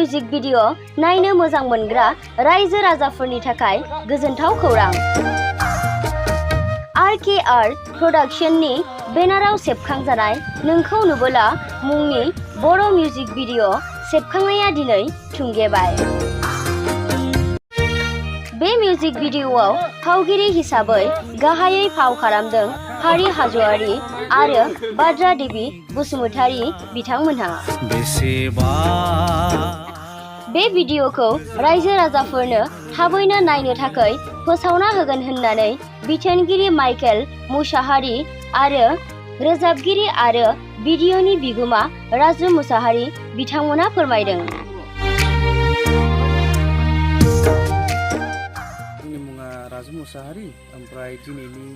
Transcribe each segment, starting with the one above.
Music video नायनो मोजां मोनग्रा रायजो राजाफोरनि थाखाय गोजोनथाव खौरां। RKR प्रडाक्शननि बेनाराव सेबखांजानाय नोंखौ नुबोला मुंनि बर' मिउजिक भिडिअ सेबखांनाया दिनै थुंगेबाय। बे मिउजिक भिडिअआव फावगिरि हिसाबै गाहायै फाव खालामदों हारि हाज'वारि आरो बाद्रा देबि बसुमतारी बिथांमोनहा। बे भिडिअखौ रायजो राजाफोरनो थाबैनो नायनो थाखाय फोसावना होगोन होननानै बिथोनगिरि माइकेल मुसाहारि आरो रोजाबगिरि आरो भिडिअनि बिगुमा राजु मुसाहारि बिथांमोना फोरमायदों। आंनि मुङा राजु मुसाहारि, ओमफ्राय दिनैनि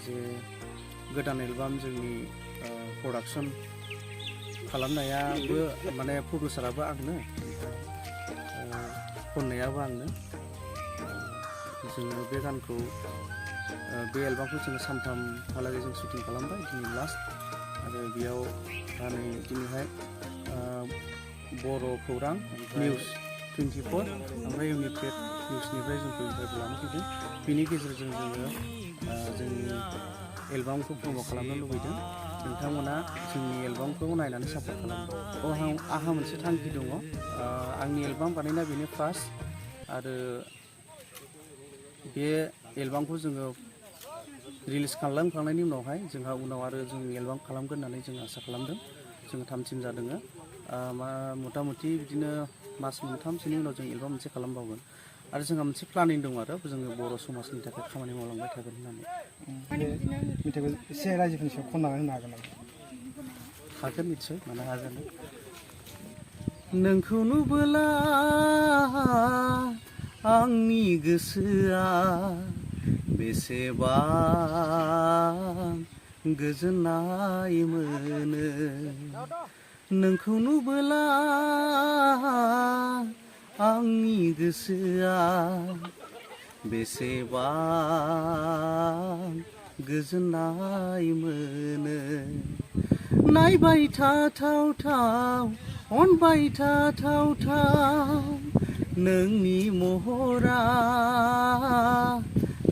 जे गोदान एलबाम जोंनि प्रडाक्शन खालामनायाबो माने प्रडिउसाराबो आंनो, खननायाबो आंनो। जोङो बे गानखौ बे एलबामखौ जोङो सानथामहालागै जों शुटिं खालामबाय, दिनै लास्ट। आरो बेयाव दिनैहाय बर' खौरां निउस 24 ओमफ्राय इउनिटेड निउसनिफ्राय जोंखौ इन्टारभिउ लानो फैदों। बेनि गेजेरजों जोङो जोंनि एलबामखौ प्रम'ट खालामनो लुबैदों। नोंथांमोना जोंनि एलबामखौ नायनानै सापर्ट खालामो। आंहा मोनसे थांखि दङ, आंनि एलबाम बानायनाया बेनो फार्स्ट, आरो बे एलबामखौ जोङो रिलिज खालामखांनायनि उनावहाय जोंहा उनाव आरो जों एलबाम खालामगोन होननानै जों आसा खालामदों। जोङो थामथिम जादों, मथा मथि बिदिनो मास मोनथामसोनि उनाव जों एलबाम मोनसे खालामबावगोन। आरो जोंहा मोनसे प्लानिं दं आरो जोङो बर' समाजनि थाखाय खामानि मावलांबाय थागोन होननानै। मेथाइखौ एसे रायजोफोरनि सायाव खननानै होनो हागोन नामा? हागोन, निस्सय, मानो हाया जानो। नोंखौ नुबोला आंनि गोसोआ बेसेबां गोजोननाय मोनो। नोंखौ नुबोला आंनि गोसोआ बेसेबां गोजोननाय मोनो। नायबाय थाथावथाव, अनबाय थाथावथाव नोंनि महरा,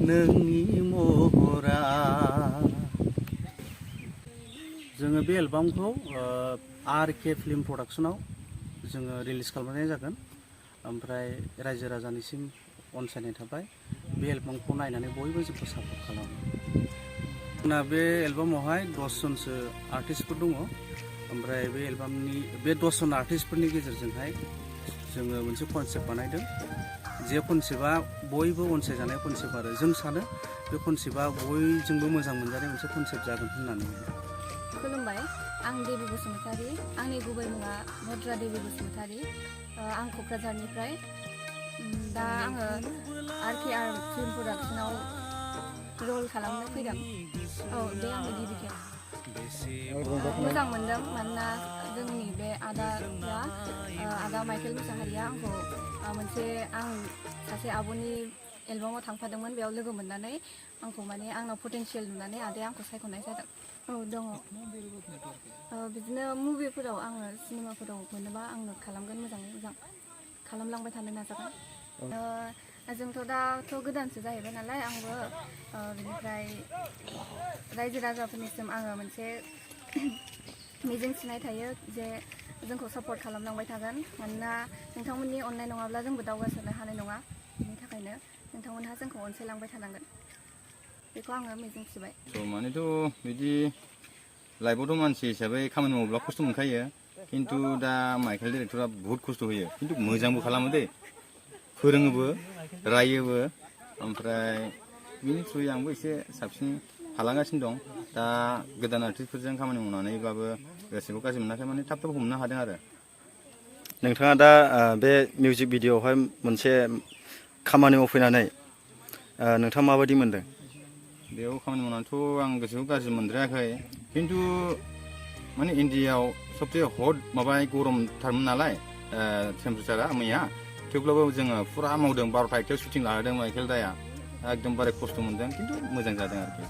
नोंनि महरा। जोङो बे एलबामखौ RK फिल्म प्रडाक्शनाव जोङो रिलिज खालामनाय जागोन। ओमफ्राय रायजो राजानिसिम अनसायनाय थाबाय, बे एलबामखौ नायनानै बयबो जोंखौ सापर्ट खालामो। जोंना बे एलबामावहाय 10 जनसो आर्टिस्टफोर दङ। ओमफ्राय बे एलबामनि बे 10 जन आर्टिस्टफोरनि गेजेरजोंहाय जोङो मोनसे कनसेप्ट बानायदों। जे कनसेप्टआ बयबो अनसायजानाय कनसेप्ट, आरो जों सानो बे कनसेप्टआ बयजोंबो मोजां मोनजानाय मोनसे कनसेप्ट जागोन होननानै। खुलुमबाय, आं देबि बसुमतारी। आंनि गुबै मुङा बाद्रा देबि बसुमतारी। आं क'क्राझारनिफ्राय। दा आङो RKR फिल्म प्रडाक्शनाव रल खालामनो फैदों। बे आंनि गिबि खेब। मोजां मोनदों, मानोना जोंनि बे आदा माइकेल मुसाहारिया आंखौ आं सासे आब'नि एलबामाव थांफादोंमोन, बेयाव लोगो मोननानै आंखौ माने आंनाव पटेनशियेल नुनानै आदाया आंखौ सायख'नाय जादों। दङ। बिदिनो मुभिफोराव आङो सिनेमाफोराव मोनोबा आङो खालामगोन, मोजाङै मोजां खालामलांबाय थानो नाजागोन। जोंथ' दाथ' गोदानसो जाहैबाय नालाय आंबो, बेनिफ्राय रायजो राजाफोरनिसिम आङो मोनसे मिजिंथिनाय थायो जे जोंखौ सापर्ट खालामलांबाय थागोन, मानोना नोंथांमोननि अननाय नङाब्ला जोंबो दावगासारनो हानाय नङा। बेनि थाखायनो नोंथांमोनहा जोंखौ अनसायलांबाय थानांगोन, बेखौ आङो मिजिंथिबाय। मानेथ' बिदि लाइफआवथ' मानसि हिसाबै खामानि मावोब्ला खस्थ' मोनखायो, खिन्थु दा माइकेल डिरेक्टरा बुहुत खस्थ' होयो, खिन्थु मोजांबो खालामो दे, फोरोङोबो रायोबो। ओमफ्राय बिनि थ्रुयै आंबो एसे साबसिन हालांगासिनो दं। दा गोदान आर्टिस्टफोरजों खामानि मावनानैब्लाबो गोसोखौ गाज्रि मोनाखै, माने थाब हमनो हादों आरो। नोंथाङा दा बे मिउजिक भिडिअआवहाय मोनसे खामानि मावफैनानै नोंथाङा माबायदि मोनदों? बेयाव खामानि मावनानैथ' आं गोसोखौ गाज्रि मोनद्रायाखै, खिन्थु माने इण्डियाआव सबसे हट गरमथारमोन नालाय टेम्पारेचारा मैया, थेवब्लाबो जोङो फुरा मावदों। 12टा 1टायाव शुटिं लाहोदों माइकेल दाया, एकदमबारे खस्थ' मोनदों, खिन्थु मोजां जादों आरोखि।